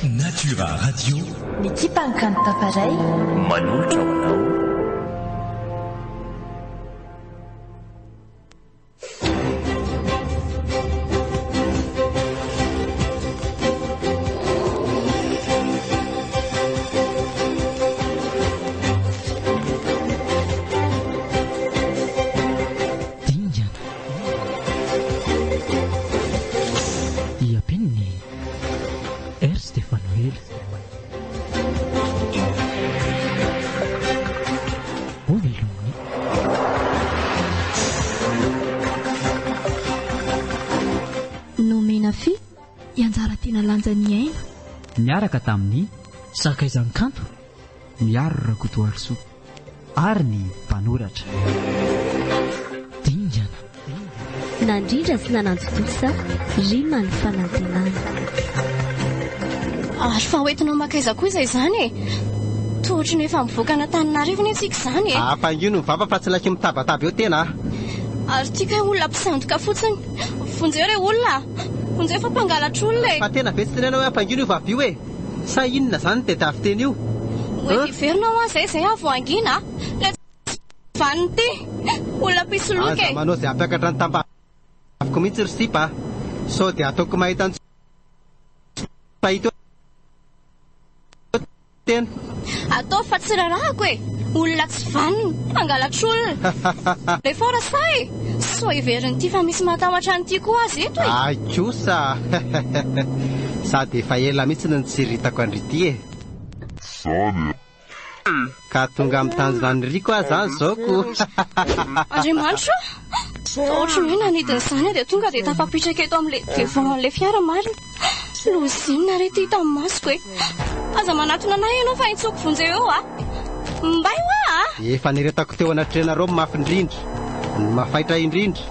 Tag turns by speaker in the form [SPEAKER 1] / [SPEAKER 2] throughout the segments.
[SPEAKER 1] Natura Radio.
[SPEAKER 2] Ny ekipan'ny Kanto Tafaray.
[SPEAKER 3] Manolotra ho anao.
[SPEAKER 4] Dingana. Diaben'ny R. Stefanoela. Hovelomin'ny.
[SPEAKER 5] Nomena fy i Anjara tena lanja ny aina.
[SPEAKER 6] Niaraka tamin'ny.
[SPEAKER 4] Sakaizan'ny kanto.
[SPEAKER 6] Miaro Rakotoarisoa. Ary ny mpanoratra.
[SPEAKER 4] Dingana.
[SPEAKER 5] Nandrindra sy nanantontosa rima ny fanantenana.
[SPEAKER 7] Ary fa hoentinao mankaiza koa izay izany e? Toa ohatry ny efa mivoaka an'Antananarivo anie tsika izany e!
[SPEAKER 8] Ampangino ny vava fa tsy laiko mitabataba eo tena a!
[SPEAKER 7] Ary tiako hoe olona mpisandoka fotsiny. Vonjeo re olona a! Vonjeo fa mpangalatr'olona e!
[SPEAKER 8] Fa tena ve tsy tenenao hoe ampangino io vava io e? Sa inona izany tadiavin-teny io?
[SPEAKER 7] Ho heverina hoa izay izay aho vao hangina a! Ilay tsy vanona ity! Olona mpisoloky e!
[SPEAKER 8] Aza manao izay hampiakatra ny tambaviko mihitsy ry sipa a! Sao dia ataoko mahita ny tsy fahita eo tena.
[SPEAKER 7] Ataovy fa tsy rarahako e! Olona tsy vanona, mpangalatr'olona. Lefort sahy e! Sao heverin'ity fa misy matahotra an'ity koa aza eto e!
[SPEAKER 8] Hay kosa! Sady efa ela mihitsy no nitsiritako an-dry ity e! Ka tonga amin'ny tanjona niriko aho izany izao ko!
[SPEAKER 7] Andriamanitra o! Fa ohatry ny hoe nanidina izany aho dia tonga dia tafapitraka eto amin'ilay devant an'ilay fiara marina. Loza inona re ity hitan'ny masoko e! Aza manatona anay ianao fa intsoko vonjeo eo a! Mbay hoa a!
[SPEAKER 8] Efa niretako teo anatrehanareo ny mafy indrindra, ny mafaitra indrindra,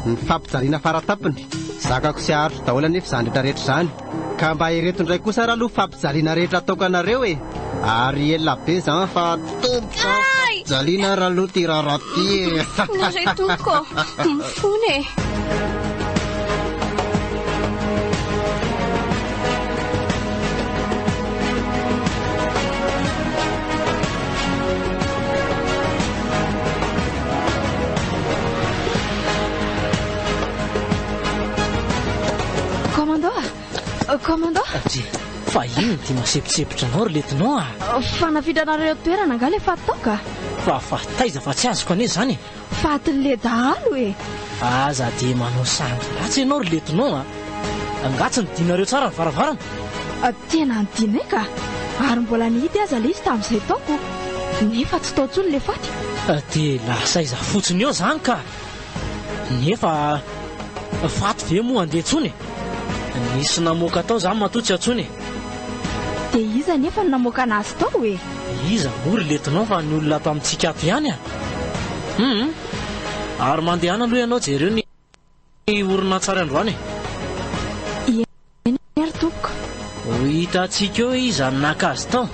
[SPEAKER 8] ny fampijaliana faratampony. Zakako sy aharitro daholo anefa izany rehetra rehetra izany. Ka mba ireto indray kosa ary aloha fampijaliana rehetra ataoko anareo e! Ary ela be zany fa tompoko an! Fampijaliana ary aloha ty raharaha ty e!
[SPEAKER 7] Mifona re tompoko ô! Mifona e!
[SPEAKER 5] Commando a! Commando!
[SPEAKER 4] Dry, fa inona ity mahasemposempotra anao ry lieutenant a?
[SPEAKER 5] Fa nafindranareo toerana angaha ilay faty tao ka?
[SPEAKER 4] Fa fa taiza fa tsy azoko anie izany e!
[SPEAKER 5] Fatin'ilay dahalo e!
[SPEAKER 4] Aza dia manao sangy ratsy ianao ry lieutenant a! Angaha tsy nidinareo tsara ny varavarana?
[SPEAKER 5] Tena nidinay ka! Ary mbola nihidy aza ilay izy tamin'izay taoko. Nefa tsy tao intsony ilay faty.
[SPEAKER 4] Dia lasa aiza fotsiny eo izany ka! Nefa faty ve moa handeha intsony e? Nisy namoaka tao izany matoa tsy antsoina e!
[SPEAKER 5] Dia iza anefa no namoaka anazy tao e?
[SPEAKER 4] Iza moa ry lieutenant fa ny olona ato amintsika ato ihany a! Hum! Ary mandehana aloha ianao jereo ny horonantsary androany e!
[SPEAKER 5] Eny ary tompoko.
[SPEAKER 4] Ho hitantsika eo iza no naka azy tao.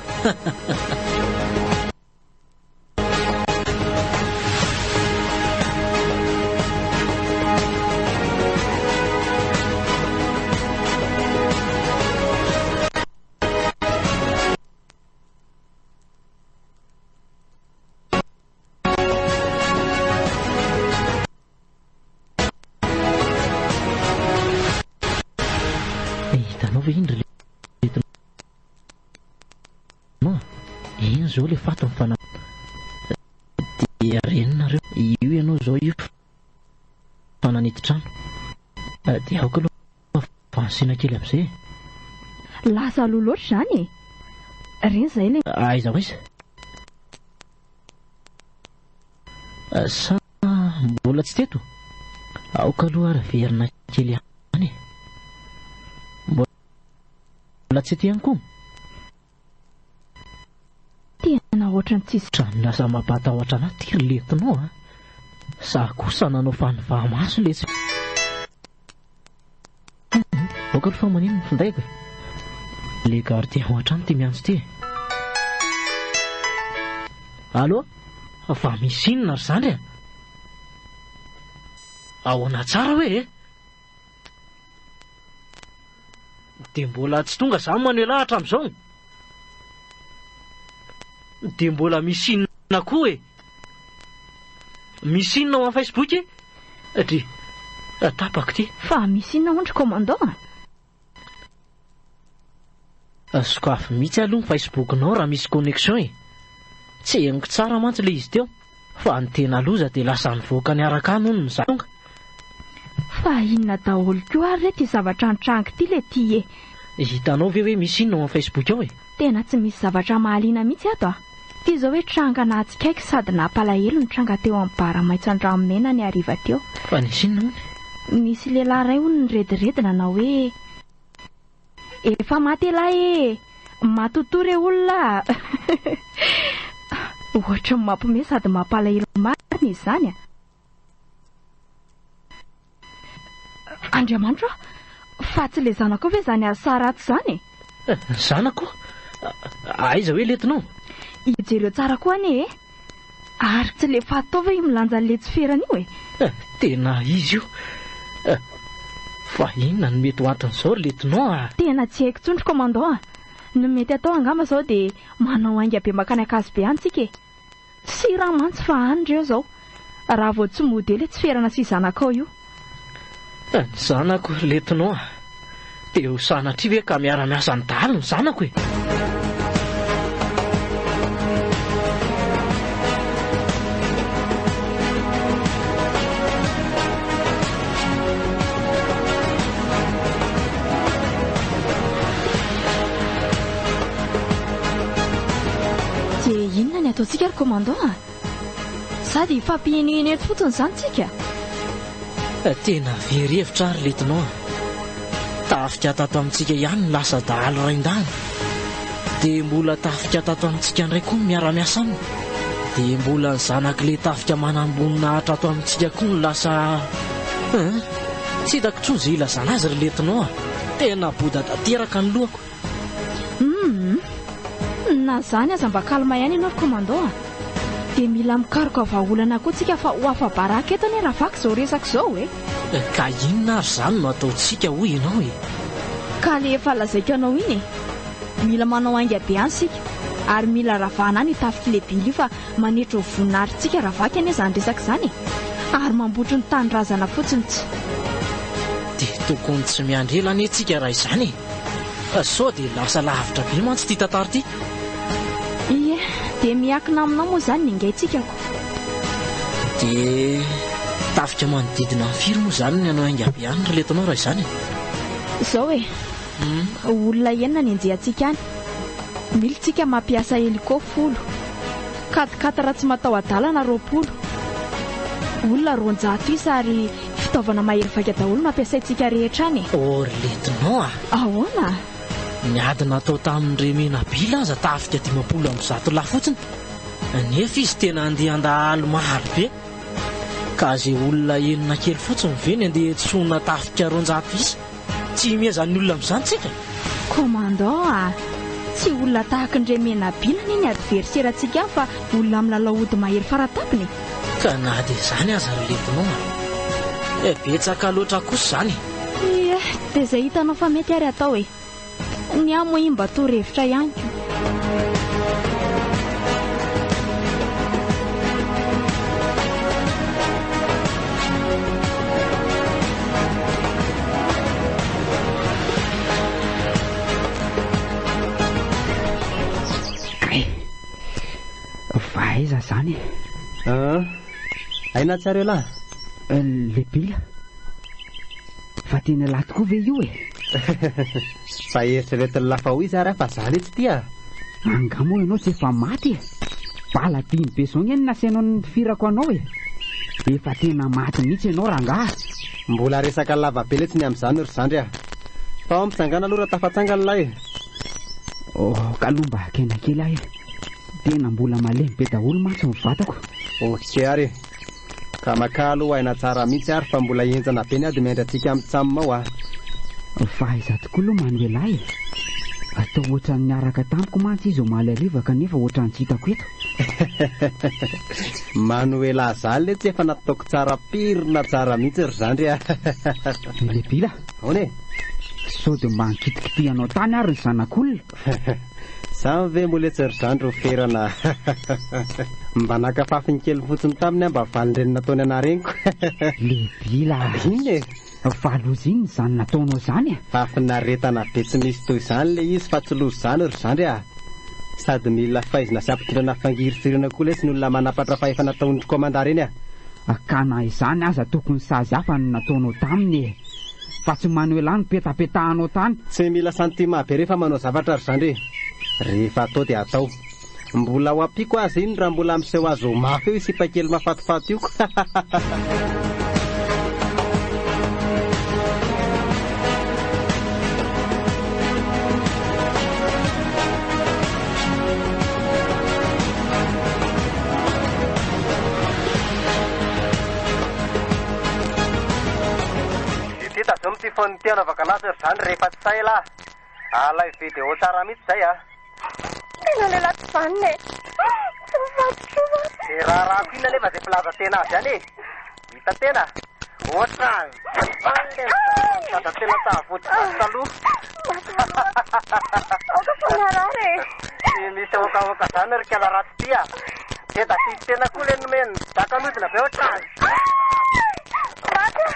[SPEAKER 4] Hitanao ve iny ry lieutenant? Iny izao ilay faty mifana dia reninareo. Io ianao izao io fa nanidy trano. Dia aoka aloha avancena kely amin'izay e.
[SPEAKER 5] Lasa aloha loatra izany e. Reny izay ilay.
[SPEAKER 4] Aiza ho aiza? Sa mbola tsy teto? Aoka aloha ary averina kely ihany e. Mbola tsy ety ihany koa?
[SPEAKER 5] Tena ohatran'ny tsisy.
[SPEAKER 4] Ohatran'ny lasa mampatahotra anah ty ry lieutenant a! Za kosa nanao fanivaha-maso letsy. Aoka aloha fa manino ny findaiko e! Le gardien ao an-trano ty miantso ty e! Allô? Fa misy inona ry zandry a? Ahoana tsara hoe e? Dia mbola tsy tonga izany Manuela hatramin'izao? Dia mbola misy inona koa e? Misy inona ao amin'ny Facebook e? Dry, tapako ity.
[SPEAKER 5] Fa misy inona hono ry commandant a?
[SPEAKER 4] Sokafy mihitsy aloha ny Facebook-nao raha misy connexion e! Tsy henoko tsara mantsy ilay izy teo, fa ny tena loza dia lasa nivoaka niaraka any hono ny zanaka.
[SPEAKER 5] Fa inona daholo koa ary re ity zavatra nitranga ity le ty e?
[SPEAKER 4] Hitanao ve hoe misy inona ao amin'ny Facebook ao e?
[SPEAKER 5] Tena tsy misy zavatra mahaliana mihitsy ato a! Ity izao hoe tranga nahatsikaiky sady nampalahelo nitranga teo amin'ny bara maitso Andranomena ny hariva teo.
[SPEAKER 4] Fa nisy inona hono?
[SPEAKER 5] Nisy lehilahy iray hono nirediredy nanao hoe. Efa maty elah ee! Matotoa re olona a! Ohatry ny mampiomehy sady mampalahelo marina izy izany a! Andriamanitra ô! Fa tsy ilay zanakao ve izany asa ratsy izany e?
[SPEAKER 4] Ny zanako? Aiza hoe lentinao?
[SPEAKER 5] Jereo tsara koa anie e! Ary tsy le faty tao ve io milanja an'le tsy ferana io e?
[SPEAKER 4] Tena izy io. Fa inona no mety ho anton'izao ry lieutenant a?
[SPEAKER 5] Tena tsy haiko intsony ry commandant a! Ny mety atao angamba izao dia manao ainga be mankany Ankazobe any tsika e! Sira mantsy fa any ireo izao. Raha vao tsy mody eo le tsy ferana sy zanakao io.
[SPEAKER 4] Ny zanako ry lieutenant a! Dia ho sanatria ve ka miara-miasa amin'ny dahalo ny zanako e?
[SPEAKER 5] Dia inona ny ataontsika ry commandant a? Sa dia hifampiheniheny eto fotsiny izany tsika?
[SPEAKER 4] Tena very hevitra aho ry lieutenant a! Tafika tato amintsika ihany ny lasa dahalo raindahiny. Dia mbola tafika tato amintsika indray koa ny miara-miasa aminy. Dia mbola ny zanak'ilay tafika manamboninahitra ato amintsika koa no lasa hein! Tsy hitako intsony izay ilazana azy ry lieutenant a! Tena boda tanteraka ny lohako.
[SPEAKER 5] Humm! Na zany aza mba calme ihany ianao ry commando a! Dia mila mikaroka vahaolana koa tsika fa ho afa-baraka eto anie raha vaky izao resaka izao e!
[SPEAKER 4] Ka inona ary izany no ataontsika hoy ianao e?
[SPEAKER 5] Ka le efa lazaiko anao iny e! Mila manao ainga be any isika ary mila ravahana any io tafik'i Lebila io fa manetry ny voninahitritsika raha vaky anie izany resaka izany e! Ary mambotry ny tanindrazana fotsiny tsy.
[SPEAKER 4] Dia tokony tsy miandry ela anie tsika raha izany e! Sao dia lasa lavitra be mantsy ity tantara ity.
[SPEAKER 5] Ie, dia miankina aminao moa izany ny ingaintsika ko.
[SPEAKER 4] Dia tafika manodidina ny firy moa izany ny hanao haingabe any ry letonao raha izany e?
[SPEAKER 5] Izao e, olona enina ny enjehantsika any. Mila tsika mampiasa hélico folo. Quat-quatre tsy mataho-adalana 20. Olona 200 isa ary Fitaovana mahery vaika daholo no ampiasaintsika rehetra any e!
[SPEAKER 4] Oh ry lieutenant a!
[SPEAKER 5] Ahoana?
[SPEAKER 4] Ny ady natao tamin'i Remenabila aza tafika 150 lahy fotsiny, nefa izy tena andian-dahalo maro be. Ka izay olona enina kely fotsiny ve ny andeha hiantsoana tafika 200 isa? Tsy himehezan'ny olona amin'izany tsika?
[SPEAKER 5] Commandant a! Tsy olona tahaky ny Remenabila anie ny adversaire-ntsika any fa olona milalao ody mahery faratapony e!
[SPEAKER 4] Ka na dia izany aza ry lieutenant a! Eh, betsaka loatra kosa izany e!
[SPEAKER 5] Ie, dia izay hitanao fa mety ary atao e! Ny ahy moa iny mba torohevitra ihany ko.
[SPEAKER 6] Kay! Fa aiza zany e?
[SPEAKER 8] Ah, aina tsara elah?
[SPEAKER 6] Le bila. Fa tena lahy tokoa ve io e?
[SPEAKER 8] Fa eritreretin'ny lafa ho izy ary aho fa za le tsy tia.
[SPEAKER 6] Angaha moa ianao tsy efa maty e? Bala dimy be zao nge no nasainao nitifirako anao e! Efa tena maty mihitsy ianao rangaha.
[SPEAKER 8] Mbola resaka lava be letsy ny amin'izany ry zandry a! Fa ao mitsangana aloha raha tafatsangana lahy e!
[SPEAKER 6] Oh, kaloha mba haka aina kely aho e! Tena mbola malemy be daholo mantsy ny vatako.
[SPEAKER 8] Ok ary e! Ka makà aloha aina tsara mihitsy ary fa mbola henjana be ny ady miandry antsika amin'ny tsam ao a!
[SPEAKER 6] Fa aiza tokoa aloha Manuela e? Toa ohatran'ny niaraka tamiko mantsy izy omaly hariva kanefa ohatran'ny tsy hitako eto.
[SPEAKER 8] Manuela zany letsy efa nataoko tsara pirina tsara mihitsy ry zandry a!
[SPEAKER 6] Lebila!
[SPEAKER 8] Ahoana e?
[SPEAKER 6] Sao dia mba nikitikitihanao tany ary ny zanak'olona?
[SPEAKER 8] Zany ve moa letsy ry zandry ho ferana? Mba naka fafiny kely fotsiny taminy aho mba valin-dreny nataony anah reniko.
[SPEAKER 6] Lebila a!
[SPEAKER 8] Inona e?
[SPEAKER 6] Valoza inona izany nataonao izany e?
[SPEAKER 8] Fahafinaretana be tsy misy toy izany ilay izy fa tsy loza izany ry zandry a! Sady mila faizina sy ampidirana fangirifiriana koa lesy ny olona manapatra fahefana ataon'dry komanda reny a!
[SPEAKER 6] Ka na izany aza tokony sazy hafa no nataonao taminy e! Fa tsy Manuela no petapetahanao tany.
[SPEAKER 8] Tsy mila sentiment be rehefa manao zavatra ry zandry e! Rehefa atao dia atao. Mbola ho ampiako aza iny raha mbola miseho azy ho mafy eo io sipakely mahafatifaty io ko! Ity tazomy ity phone ity anaovako anazy ry zandry rehefa tsy sahy elah. Alaivo video tsara mihitsy zay a.
[SPEAKER 7] Tena lehilahy tsy vanona e. Tsy mifaditrovana.
[SPEAKER 8] Ze raharahako inona nefa ze mpilaza tena azy any e. Hita tena. Ohatran'izany le zaza tena tavody vato taloha.
[SPEAKER 7] Maty voalohany. Aoka fa marary e.
[SPEAKER 8] Tsy misy aokaoka zany ry kala ratsy ty a. Dia tafiditra tena koa le nomeny daka mihodina be ohatran'izany.
[SPEAKER 7] Maty aho.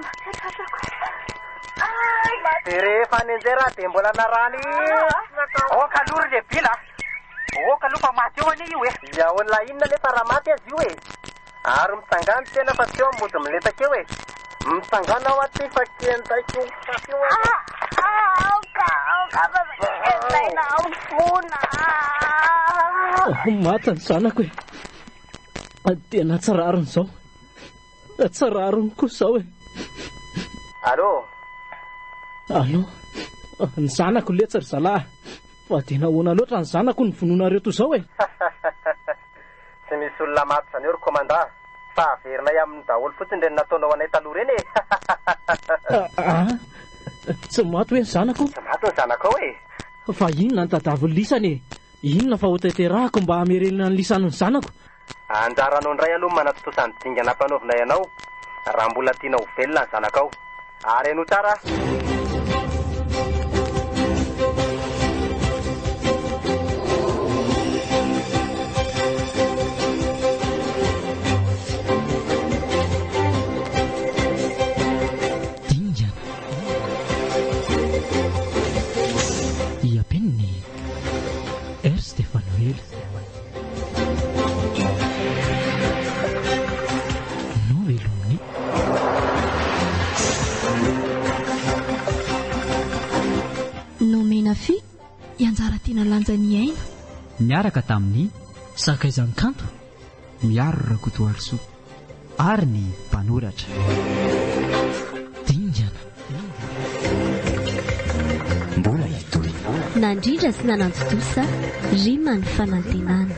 [SPEAKER 7] Maty hatratrako.
[SPEAKER 8] Dia rehefa nenjera dia mbola narany. Aoka aloha ry lebila a. Aoka aloha fa maty eo anie io e. Iaona inona nefa raha maty aza io e. Ary mitsangana tena fa tsy eo mody miletaka eo e. Mitsangana aho aty fa kendaiko ho faty eo aho.
[SPEAKER 7] Aoka, aoka fa kendaina amin'ny fona.
[SPEAKER 4] Maty ny zanako e. Tena tsy rariny izao. Tsy rariny koa izao e.
[SPEAKER 8] Allô?
[SPEAKER 4] Allô? Ny zanako letsy ry zalahy. Fa dia nahoana loatra ny zanako no vonoinareo toy izao e?
[SPEAKER 8] Tsy misy olona maty izany eo ry komanda fa averinay aminy daholo fotsiny ireny nataonao anay taloha ireny e!
[SPEAKER 4] Aa! Tsy maty hoe ny zanako?
[SPEAKER 8] Tsy maty ny zanakao e!
[SPEAKER 4] Fa inona no tadiavin'ny lisany e? Inona fa hotanterahako mba hamerenana ny lisan'ny zanako?
[SPEAKER 8] Anjaranao indray aloha ny manatontosa ny dingana ampanaovinay anao raha mbola tianao ho velona ny zanakao. Ary henoy tsara a!
[SPEAKER 4] Dingana. Iapenny R. Stefanoela. Novelominy.
[SPEAKER 5] Nomena fy i Anjara Tiana Lanja ny aina.
[SPEAKER 1] Niaraka tamin'ny.
[SPEAKER 4] Sakaizan'ny kanto.
[SPEAKER 1] Miaro Rakotoarisoa. Ary ny mpanoratra.
[SPEAKER 4] Dingana.
[SPEAKER 3] Mbola hitohy.
[SPEAKER 2] Nandrindra sy nanantontosa Rima ny fanantenana.